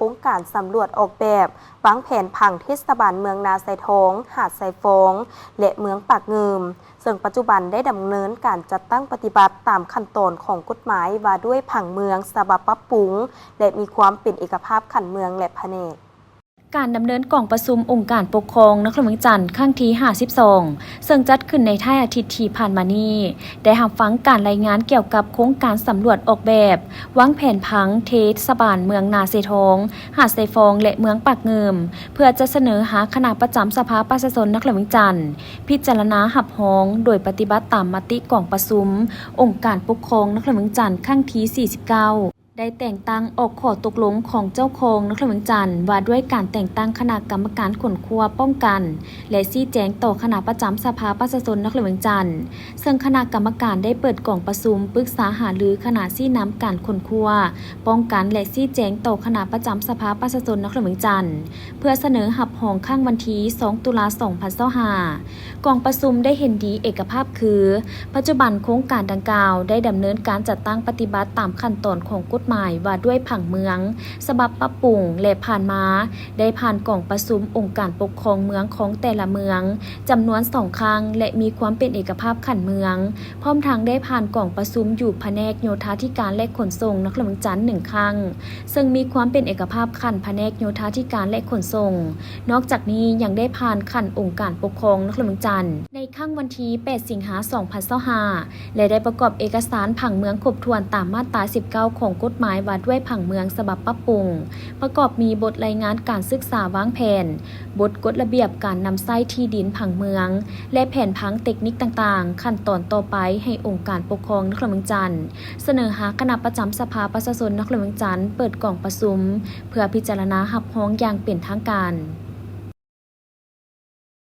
ໂຄງການສຳຫຼວດອອກແບບວາງແຜນຜັງເທດສະບານເມືອງນາຊາຍທອງ, ຫາດຊາຍຟອງ ແລະ ເມືອງປາກງື່ມ, ເຊິ່ງປັດຈຸບັນໄດ້ດຳເນີນການຈັດຕັ້ງປະຕິບັດຕາມຂັ້ນຕອນຂອງກົດໝາຍວ່າດ້ວຍຜັງເມືອງສະບັບປັບປຸງ ແລະ ມີຄວາມເປັນເອກະພາບຂັ້ນເມືອງ ແລະ ພະແນກ. ການດຳເນີນກອງປະຊຸມອົງການປົກຄອງນະຄອນຫຼວງວຽງຈັນຄັ້ງທີຫ້າສິບສອງ ເຊິ່ງຈັດຂຶ້ນໃນທ້າຍອາທິດທີ່ຜ່ານມານີ້ ໄດ້ຮັບຟັງການລາຍງານກ່ຽວກັບໂຄງການສຳຫຼວດອອກແບບ ວາງແຜນຜັງເທດສະບານເມືອງນາຊາຍທອງ, ຫາດຊາຍຟອງ ແລະ ເມືອງປາກງື່ມ ເພື່ອຈະສະເໜີຫາຄະນະປະຈຳສະພາປະຊາຊົນນະຄອນຫຼວງວຽງຈັນ ພິຈາລະນາຮັບຮອງ ໂດຍປະຕິບັດຕາມມະຕິກອງປະຊຸມອົງການປົກຄອງນະຄອນຫຼວງວຽງຈັນຄັ້ງທີສີ່ສິບເກົ້າ. ໄດ້ແຕ່ງຕັ້ງອອກຂໍ້ຕົກລົງຂອງເຈົ້າຄອງນະຄອນຫຼວງວຽງຈັນ ວ່າດ້ວຍການແຕ່ງຕັ້ງຄະນະກຳມະການຄົ້ນຄວ້າ, ປ້ອງກັນ ແລະ ຊີ້ແຈງຕໍ່ຄະນະປະຈຳສະພາປະຊາຊົນນະຄອນຫຼວງວຽງຈັນ, ເຊິ່ງຄະນະກຳມະການໄດ້ເປີດກອງປະຊຸມປຶກສາຫາລືຄະນະຊີ້ນຳການຄົ້ນຄວ້າ, ປ້ອງກັນ ແລະ ຊີ້ແຈງຕໍ່ຄະນະປະຈຳສະພາປະຊາຊົນນະຄອນຫຼວງວຽງຈັນ ເພື່ອສະເໜີຮັບຮອງຄັ້ງວັນທີສອງ ຕຸລາ ສອງພັນຊາວຫ້າ. ກອງປະຊຸມໄດ້ເຫັນດີເອກະພາບຄື ປັດຈຸບັນໂຄງການດັ່ງກ່າວໄດ້ດຳເນີນການຈັດຕັ້ງປະຕິບັດຕາມຂັ້ນຕອນຂອງກົດໝາຍວ່າດ້ວຍຜັງເມືອງ ສະບັບປັບປຸງ ແລະ ຜ່ານມາໄດ້ຜ່ານກອງປະຊຸມອົງການປົກຄອງເມືອງຂອງແຕ່ລະເມືອງ ຈຳນວນສອງຄັ້ງ ແລະ ມີຄວາມເປັນເອກະພາບຂັ້ນເມືອງ, ພ້ອມທັງໄດ້ຜ່ານກອງປະຊຸມຢູ່ພະແນກໂຍທາທິການ ແລະ ຂົນສົ່ງນະຄອນຫຼວງວຽງຈັນໜຶ່ງຄັ້ງ ເຊິ່ງມີຄວາມເປັນເອກະພາບຂັ້ນພະແນກໂຍທາທິການ ແລະ ຂົນສົ່ງ. ນອກຈາກນີ້ຍັງໄດ້ຜ່ານຂັ້ນອົງການປົກຄອງນະຄອນຫຼວງວຽງຈັນ ໃນຄັ້ງວັນທີແປດ ສິງຫາ ສອງພັນຊາວຫ້າ ແລະ ໄດ້ປະກອບເອກະສານຜັງເມືອງຄົບຖ້ວນຕາມມາດຕາສິບເກົ້າຂອງກົດໝາຍວ່າດ້ວຍຜັງເມືອງສະບັບປັບປຸງ, ປະກອບມີບົດລາຍງານການສຶກສາວາງແຜນ, ບົດກົດລະບຽບການນຳໃຊ້ທີ່ດິນຜັງເມືອງ ແລະ ແຜນຜັງເຕັກນິກຕ່າງໆ, ຂັ້ນຕອນຕໍ່ໄປໃຫ້ອົງການປົກຄອງນະຄອນຫຼວງວຽງຈັນ ສະເໜີຫາຄະນະປະຈຳສະພາປະຊາຊົນນະຄອນຫຼວງວຽງຈັນເປີດກອງປະຊຸມ ເພື່ອພິຈາລະນາຮັບຮອງຢ່າງເປັນທາງການ.